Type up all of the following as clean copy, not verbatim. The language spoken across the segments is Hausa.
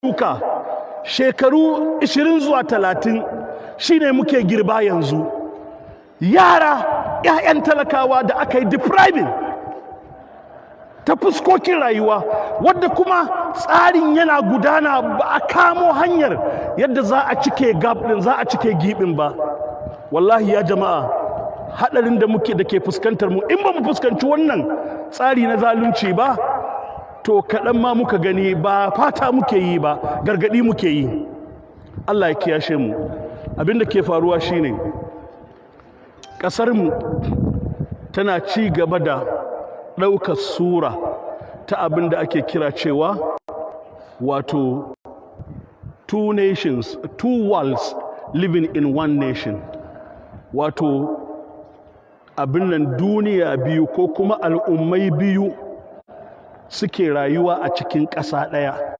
Shuka shekaru 20 zuwa 30 shine muke girba yanzu. Yara, 'ya'yan talakawa da aka yi depriving ta fuskokin rayuwa, wadda kuma tsarin yana gudana, ba a kamo hanyar yadda za a cike gap din, za a cike gibin ba. Wallahi ya jama'a, hadarin da muke da ke fuskantar mu, in ba mu fuskanci wannan tsari na zalunci ba, to kaɗan ma muka gani. Ba fata muke yi ba, gargaɗi muke yi. Allah ya kiyashe mu. Abin da ke faruwa shine ƙasarmu tana ci gaba da ɗaukar sura ta abin da ake kira cewa wato two nations, two worlds living in one nation, wato abin nan duniya biyu ko kuma al'ummai biyu suke rayuwa a cikin ƙasa ɗaya: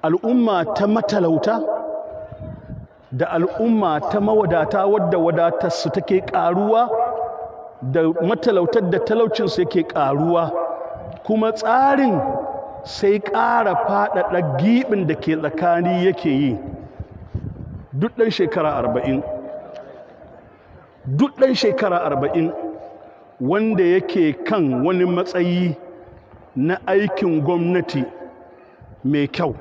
al'umma ta matalauta da al'umma ta mawadata, wadda wadatarsu take ƙaruwa, da matalautar da talaucinsu yake ƙaruwa, kuma tsarin sai ƙara faɗaɗa giɓin da ke tsakani yake yi. Duk ɗan shekara 40, duk ɗan shekara 40 wanda yake kan wani matsayi na aikin gwamnati mai kyau,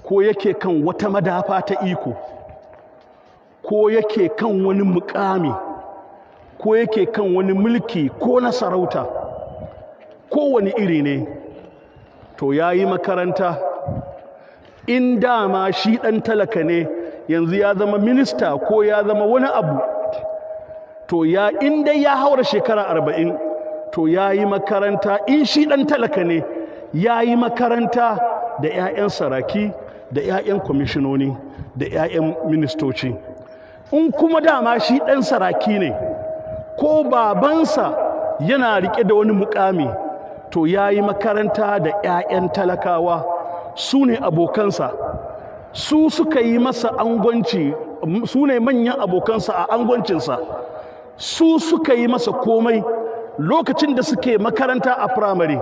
ko yake kan wata madafa ta iko, ko yake kan wani mukami, ko yake kan wani mulki ko na sarauta, ko wani iri ne, to ya yi makaranta. In dama shi ɗan talaka ne, yanzu ya zama minista ko ya zama wani abu, to ya in dai ya haura shekara 40, to ya yi makaranta. In shi ɗan talaka ne, ya yi makaranta da 'ya'yan saraki, da 'ya'yan kwamishinoni, da 'ya'yan ministoci. In kuma dama shi ɗan saraki ne, ko babansa yana riƙe da wani mukami, to ya yi makaranta da 'ya'yan talakawa. Su ne abokansa, su suka yi masa angwanci, su ne manyan abokansa a angwancinsa, su suka yi masa komai lokacin da suke makaranta a firamare,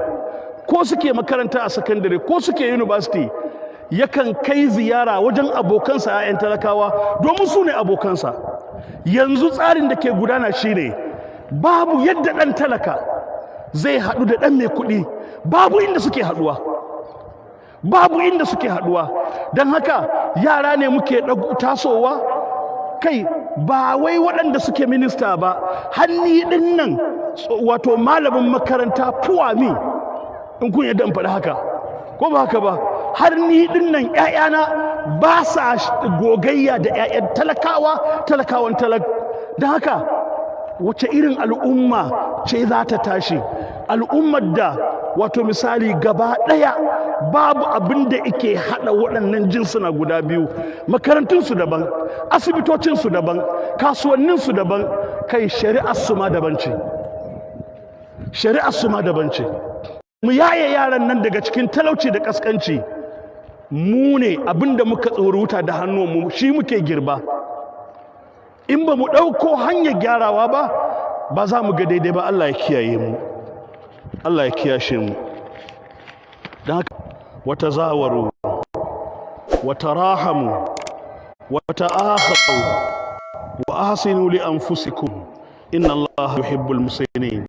ko suke makaranta a sakandare, ko suke university. Yakan kai ziyara wajen abokansa 'ya'yan talakawa domin su ne abokansa. Yanzu tsarin da ke gudana shine babu yadda ɗan talaka zai haɗu da ɗan mai kuɗi, babu inda suke haɗuwa, babu inda suke haɗuwa. Don haka yara ne muke tasowa kai, ba wai waɗanda suke minista ba, hanni ɗin nan, wato malamin makaranta puwami, in kun yadda in faɗi haka, ko ba haka ba, har ni ɗin nan ‘ya'yana ba sa gogayya da ‘ya'yan talakawa, talakawan talak. Don haka wace irin al'umma ce za ta tashi? Al'ummar da wato misali gaba ɗaya babu abin da ike haɗa waɗannan jinsuna guda biyu. Makarantunsu daban, asibitocinsu daban, kasuwanninsu daban, kai shari'arsu ma daban ce, shari'arsu ma daban ce. Mu yaye yaran nan daga cikin talauci da ƙasƙanci. Mu ne abin da muka tsoruta da hannuwanmu shi muke girba. In ba mu ɗauko hanyar gyarawa ba, ba za mu ga daidai ba. Allah ya kiyaye mu, Allah ya kiyashe mu. Don haka وتزاوروا وتراحموا وتآخوا وأحسنوا لأنفسكم إن الله يحب المحسنين.